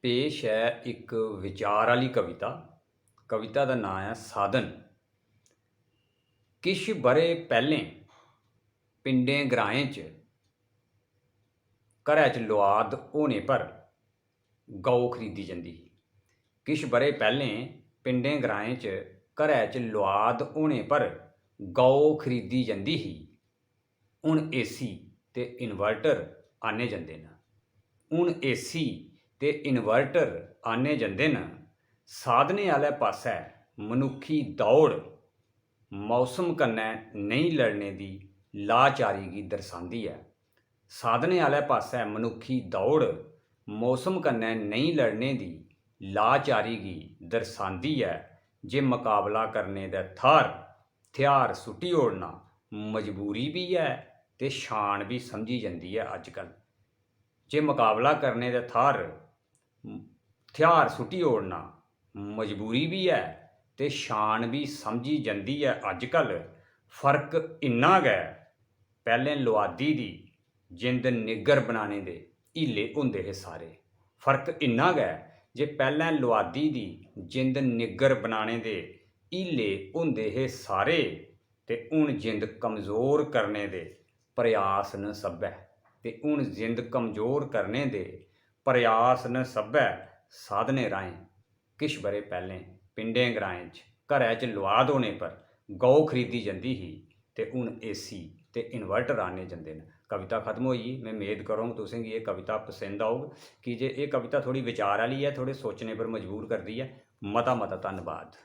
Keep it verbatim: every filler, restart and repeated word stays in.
पेश ऐ इक विचार आह्ली कविता। कविता दा नांऽ ऐ साधन। किश ब'रे पैह्लें पिंडें ग्राएं च घरै च लुआद होने पर गौ खरीदी जंदी ही। किश ब'रे पैह्लें पिंडें ग्राएं च घरै च लुआद होने पर गौ खरीदी जंदी ही। हून एसी ते इन्वर्टर आह्ने जंदे न। हून एसी ते इन्वर्टर आह्ने जंदे न। साधनें आह्ले पासै मनुक्खी दौड़ मौसम कन्नै नेईं लड़ने दी लाचारी गी दर्शांदी ऐ। साधनें आह्ले पासै मनुक्खी दौड़ मौसम कन्नै नेईं लड़ने दी लाचारी गी दर्शांदी ऐ जे मकाबला करने दे थाह्र थेहार सुट्टी ओड़ना मजबूरी बी ऐ ते शान बी समझी जंदी ऐ अज्जकल। जे मकाबला करने दे थाह्र थेहार सुट्टी ओड़ना मजबूरी बी ऐ ते शान बी समझी जंदी ऐ अज्जकल। फर्क इन्ना गै, पैह्लें लुआदी दी जिंद निग्गर बनाने दे हीले होंदे हे सारे। फर्क इन्ना गै जे पैह्लें लुआदी दी जिंद निग्गर बनाने दे हीले होंदे हे सारे, ते हून जिंद कमजोर करने दे प्रयास न सब्भै। ते हून जिंद कमजोर करने दे प्रयास न सब्भै। साधनें राहें किश ब'रे पैह्लें पिंडें ग्राएं च घरै च लुआद होने पर गौ खरीदी जंदी ही ते हून एसी ते इन्वर्टर आह्ने जंदे न। कविता खत्म होई गेई। में मेद करङ तुसें गी एह् कविता पसंद औग, की जे एह् कविता थोह्ड़ी विचार आह्ली ऐ, थोह्ड़े सोचने पर मजबूर करदी ऐ। मता मता धन्नबाद।